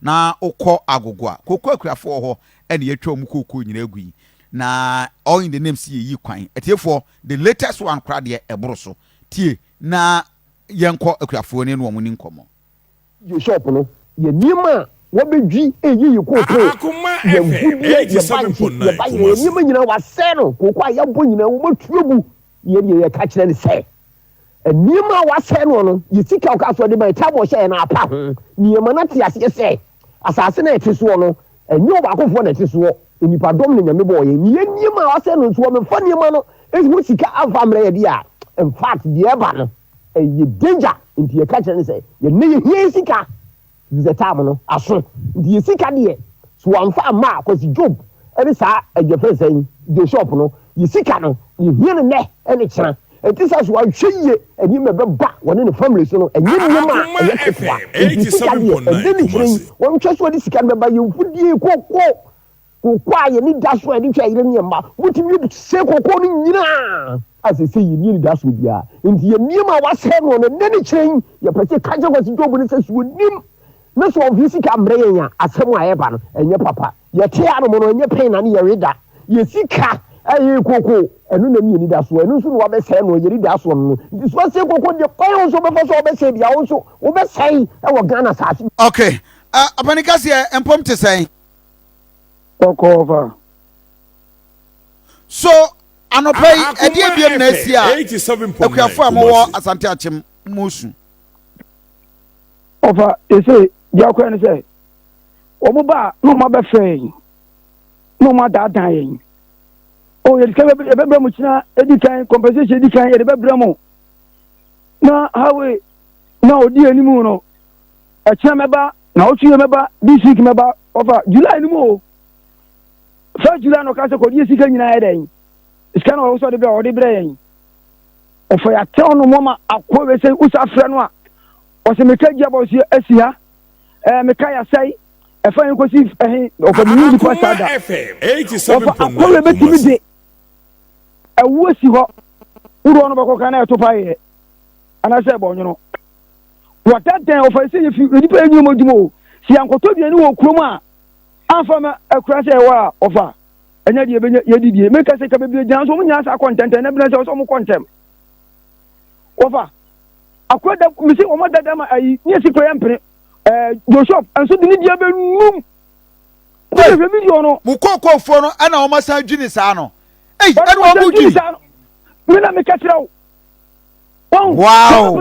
Na wokɔ Agogo a, kooko akuafoɔ wɔ hɔ ɛna yɛatwa wɔn kooko nyinaa agu yi. Na all in the name sɛ yɛyi kwan. Atiefoɔ, the latest one koraa deɛ ɛboro so. Tie na yɛnkɔ akuafoɔ no ne wɔn ni nkɔmmɔ. Yɛ shop no yɛ nneɛma a wɔbɛdwi ɛyiyi kooko, yɛ mfudeɛ, yɛ bankye, yɛ bayerɛ, yɛ nneɛma nyinaa wɔasɛe no, kooko a yɛabɔ nyinaa wɔatu agu. Yɛn deɛ yɛka kyerɛ no sɛ nneɛma a wɔasɛe no no, yɛ sika a ɔkaa sɛ ɔde ma yɛ, tabɔ hyɛ yɛn apa ho. Nneɛma no ate aseɛ sɛ asase no a ɛte soɔ no, ɛnyɛ ɔbaakofoɔ na ɛte soɔ, nnipadɔm na Nyame bɔɔ yɛn. Ne yɛn nneɛma a wɔasɛe no nso, wɔmfa nneɛma no ho sika amfa ammrɛ yɛn deɛ a, in fact deɛ ɛba no, ɛyɛ danger. Nti yɛka kyerɛ no sɛ yɛn nnɛ yɛhia yɛn sika. Efisɛ time no aso nti yɛ sika deɛ so wamfa amma a Kwasi Job ne saa yɛfrɛ no sɛn Joe shop no yɛ sika no yɛhia no nnɛ ne kyena ɛnti saa so wanhwɛ yie nneɛma ɛbɛba wɔne ne family so no ɛnyɛ nneɛma a ɛyɛ ketewa nti sika deɛ ɛnnɛ ne kyena yi wɔnhwɛ so ɔde sika no bɛba yɛn mfudie koko Kooko a yɛn ani da so a yɛde hwɛ yere ne yɛn mma. Motumi sɛe kooko no nyinaa a seesei yenni anidasoɔ biara. Enti yɛn nneɛma a wɔasɛe no no, ɛnnɛ ne kyerɛ yi, yɛpɛ sɛ yɛka kyerɛ Kwasi Job no sɛ sɛ onim na sɛ ɔmfa sika mmrɛ yɛn a, asɛm a ɛreba no, ɛnyɛ papa. Yɛte hanom no, ɛnyɛ pɛn na ne yɛwe da. Yɛn sika a ɛyɛ kooko, ɛno na ne yɛn anidasoɔ. Ɛno nso na wɔabɛsɛe no, yɛn anidasoɔ no no. Nti sɛ wɔasɛe kooko deɛ, kwan a wo nso wobɛfa so a wobɛsɛe biara, wo nso wobɛsɛe wɔ Ghana asase. Okay. Ɔpanin Kaseɛ, mpom te sɛn? Bɔkɔɔ fa. So anɔpa yi ɛdeɛ biam na asi a akuafo a mowɔ Asante Akyem mo su? Ɔfa ese deɛ akɔyɛ ne sɛ wɔn ba a na wɔn abɛfrɛ yɛn na wɔn adaadaa yɛn. O yɛde sika yɛbɛbrɛ mo kyina edi kan compensation edi kan yɛde bɛbrɛ mo na highway na odi anim no ɛkyina mɛba Na ɔtwe yɛ mɛba this week mɛba ɔfa July no mu o first July na ɔka sɛ kɔde yɛ sika nyinaa yɛ dɛn sika na ɔwɔ sɛ ɔde brɛ ɔde brɛ yɛn ɔfa yɛatɛw no mɔma akɔ wei sɛ wosa frɛ no a ɔsɛ meka gyi aba ɔsi asi ha ɛɛ meka yɛasɛe ɛfa yɛn kɔsi ɛhe ɔfa mehu nipa saa da ɔfa akɔ wei bɛtumi de ɛwo asi hɔ wode ɔno bɛkɔ kan na ɛto pa yɛ anaasɛ ɛbɔ nwono Wɔda dɛn ɔfa sɛ yɛfi nnipa yɛ nneɛma adwuma o. Sɛ yɛankɔtɔ aduane wɔ kurom a, amfa ma akura sɛ ɛwɔ a ɔfa. Ɛnyɛ deɛ yɛbɛnya yɛdidie. Meka sɛ ka bebree gyina nso wɔn nyinaa saa kɔ ntɛntɛn na bena sɛ wɔsɛ wɔn kɔ ntɛm. Wɔfa akura da mesi wɔn dada ma ayi ne esi kura yɛ mpene ɛɛ Joshua nso de ne deɛ bɛnum. Wọ́n hwɛ video no. Mo kookofoɔ no ɛna wɔn asan dwini saa no. Ei ɛna wɔn mo dwi. Mi na mi kɛkyerɛ wo. Wow.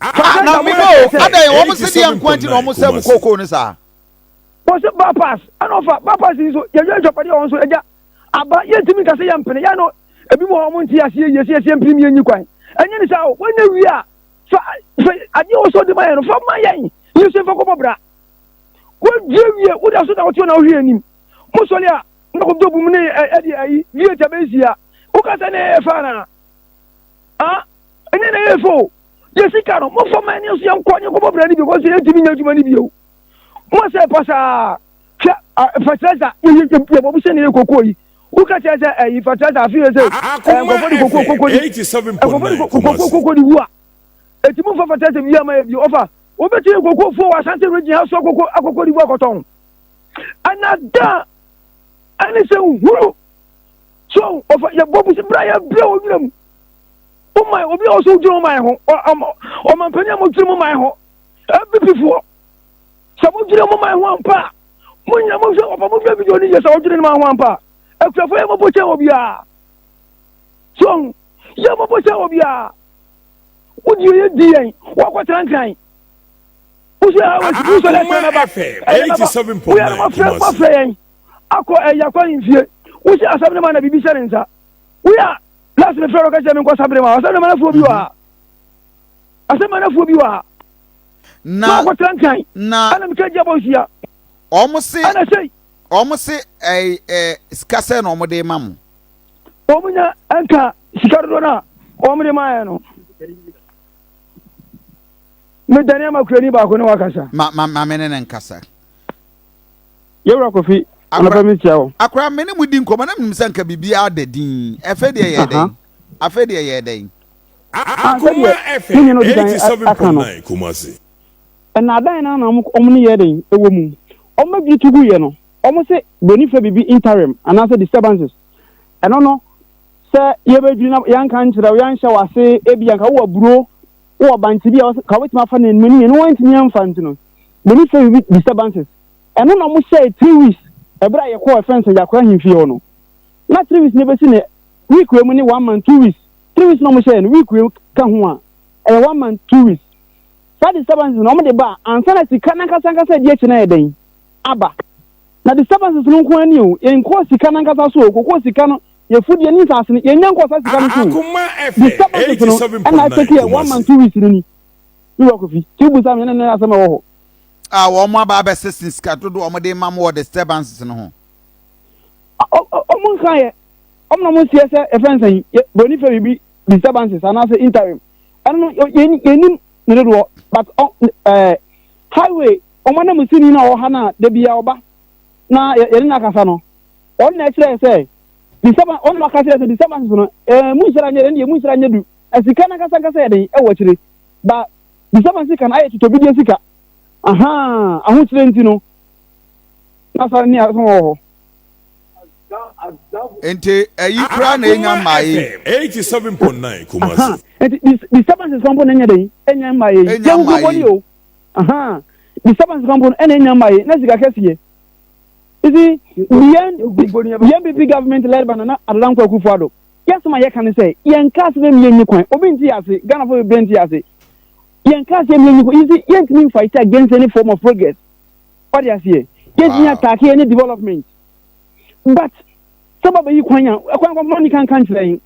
Ah, na mi bɔ adan wɔn se deɛ nko nti na wɔn sɛ mo kookoo no saa. Wɔn sɛ bypass ɛna ɔfa bypass yi nso yɛyɛ adwapadeɛ wɔn nso agya aba yɛntumi nka sɛ yɛmpene yɛn no ebi mu hɔ wɔn nti aseɛ yie sɛ yɛsɛ mpene yɛnyi kwan ɛnyɛ ne saa o wɔn nyɛ wie a fa fa adeɛ wɔ so de ma yɛn no fa ma yɛn yɛ sɛ fa kɔbɔ bra wɔdwie wie woda so na wɔte na wɔhwɛ anim mo sɔre a na kɔmtɔ bum ne ɛde ayi wie kyɛ bɛnsia wokasa ne ɛyɛ fa na ah ɛnyɛ na ɛyɛ fɛ o yɛ sika no momfa ma ɛne nso yɛnkɔ ne nkɔbɔ bra no bio kɔsɛ yɛntumi nyɛ adwuma no bio mo sɛ pasaa hwɛ fertilizer yɛbɔ bi sɛ ne yɛ koko yi woka kyerɛ sɛ ɛyi fertilizer afe yɛ sɛ nkɔfɔ de koko koko di nkɔfɔ de koko koko di wu a eti mo nfa fertilizer bi ama yɛ bio ɔfa wobɛtumi koko fuo wɔ asante region ha so akoko akoko di wu akɔtɔn ɛna da ɛne sɛ nhuru so ɔfa yɛbɔ busi bra yɛbrɛ wɔ nwura mu woman obi a ɔsɛ wogyina woman ho ɔmampanin a mogyina mo man ho abibifoɔ sɛ mogyina mo man ho ampa a monyina mohwɛ ɔfa mohwɛ video no yɛ sɛ ɔdwene no man ho ampa a akuafoɔ yɛ mɔbɔ kyɛn obiara so yɛ mɔbɔ kyɛn obiara wodie yɛ di yɛn wɔkɔtena nkran wosɛ wosɛ lɛsɛ mɛba ɛyɛ mɛba woyɛ no mafrɛ yɛn akɔ ɛyɛ akɔ ahemfie wosi asɛm no ma na biribi hyɛ ne nsa woyɛ a last me frɛ no ka kyerɛ me nkɔ sabere ma asɛm no ma nafoɔ bi wɔ ha asɛm ma nafoɔ bi wɔ ha na ɔkɔtena nkran na ɛna meka gya bɔ nhyia wɔn se ɛna sei wɔn se ɛɛ ɛɛ sika sɛ na wɔn de ma mo wɔn nya nka sika dodoɔ no a wɔn de ma yɛ no medane ama kurani baako ne wakasa ma ma ma me ne ne nkasa Yɛwura Kofi, anɔpa mi kyia wo. Akora me ne mo di nkɔmmɔ na menim sɛ nka biribiara da din. Ɛfɛ deɛ yɛ dɛn? Afei deɛ yɛ dɛn? Sɛdeɛ me nua no di kan aka no, Nnaadaa no ara na wɔn ne yɛ dɛn wɔ mu. Wɔn adwiri to guiɛ no, wɔn se broni frɛ biribi interim anaasɛ disturbances. Ɛno no, sɛ yɛbɛdwiri na yɛanka nkyerɛ wo, yɛanhyɛ wo ase, ebia nka wowɔ aburo, wowɔ bankye bi a ka wobɛtumi afa no anim anim, ɛno woantumi amfa nti no, broni frɛ biribi disturbances. Ɛno na wɔn hyɛɛ 3 weeks ɛberɛ a yɛkɔɔ ɛfɛn sɛ Gyakora ahemfie hɔ no. Na 3 weeks no bɛsi ne week wei mu ne one month 2 weeks. 3 weeks na wɔn hyɛɛ no, week wei ka ho a, ɛyɛ one month 2 weeks. Saa disturbances no wɔn de ba a, ansa na sika no ankasa ankasa a ɛdi akyi no ayɛ dɛn aba. Na disturbances no nko ara ni o, yɛnkɔɔ sika no ankasa so o, kokoo sika no, yɛfudeɛ ne nsaase no, yɛnnya nkɔɔ saa sika no so o. Disturbances no ɛna atake yɛ one month 2 weeks no ni. Me wura Kofi, ti wobusa me ɛna ne asɛm a ɛwɔ hɔ. A wɔn aba abɛsese sika dodoɔ a wɔde ma mo wɔ disturbances no ho. Wɔn nka yɛ, wɔn na wɔn seɛ sɛ ɛfɛn sɛn, broni fɛ biribi disturbances anaasɛ interim. Ɛno no yɛnim ne dodoɔ, but highway wɔn anam sini na ɔwɔ ha na da bia ɔba na yɛne no akasa no, ɔno na ɛkyerɛ sɛ disturbance, ɔno na ɔka kyerɛ sɛ disturbances no mu nhyira nyɛ ɛno deɛ mu nhyira nyɛ du. Sika no ankasa ankasa yɛ den ɛwɔ akyire ba disturbance sika no ayɛ totɔbidie sika ahaa ahokyerɛ nti no na sa ne asɛm wɔ hɔ. Nti ɛyi koraa na enya mmaa yi. 87.9 Kumasi. Nti disturbances kan po na enya den enya mmaa yi. Enya mmaa yi. O. Disturbances kan po na enya mmaa yi na sika kɛseɛ. You see, the NPP government led by Nana Addo Dankwa Akufo-Addo. Yes, ma yɛ kan sɛ yɛn kaa sɛ mi yɛn nyi kwan obi nti ase Ghana fo bebree nti ase yɛn kaa sɛ mi yɛn nyi kwan. You see, yɛn ntumi fight against any form of progress. Wɔde aseɛ yɛn ntumi attack any development. But sɛ ba bɛyi kwan a ɛkwan kwan mo ni kan kan kyerɛ yɛn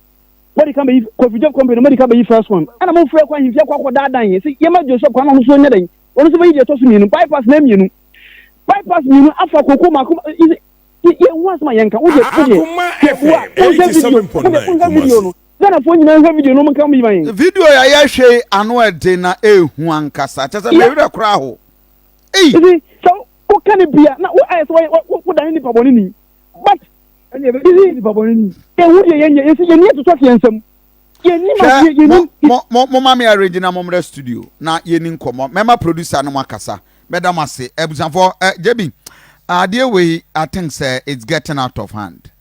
wɔde kan bɛyi Kofi Job company mo de kan bɛyi first one, ɛna mo fura kwan ahemfie akɔ akɔ daadan yɛn sɛ yɛma Joshua kwan na ɔno nso nyɛ dɛn, ɔno nso bɛyi deɛ ɛtɔ so mmienu, bypass na mmienu, bypass mmienu afa koko mako. Yɛn ho asɛm a yɛnka wo deɛ, wo deɛ yɛboa wonhwɛ video, wo deɛ wonhwɛ video no, Ghanafoɔ nyinaa nhwɛ video no, ɔmo nka mo yi ma yɛn. Video yɛ yɛhwɛ yi ano ɛde na ehu ankasa kyɛ sɛ mɛwerɛ koraa ho. Ei. Nti sɛ woka ne bia na wo ayɛ sɛ wodane nipa bɔne ni, but you see, nipa bɔne ni yɛhu deɛ yɛnyɛ, yɛsi yɛni atotɔ yɛn nsam, yɛni ma yɛni. Mo mo ma me arrange na mo mmrɛ studio na yɛni nkɔmmɔ, mɛma producer no mo akasa. Mɛda mo ase, abusuafoɔ. JB, adeɛ wei, I think sɛ it's getting out of hand.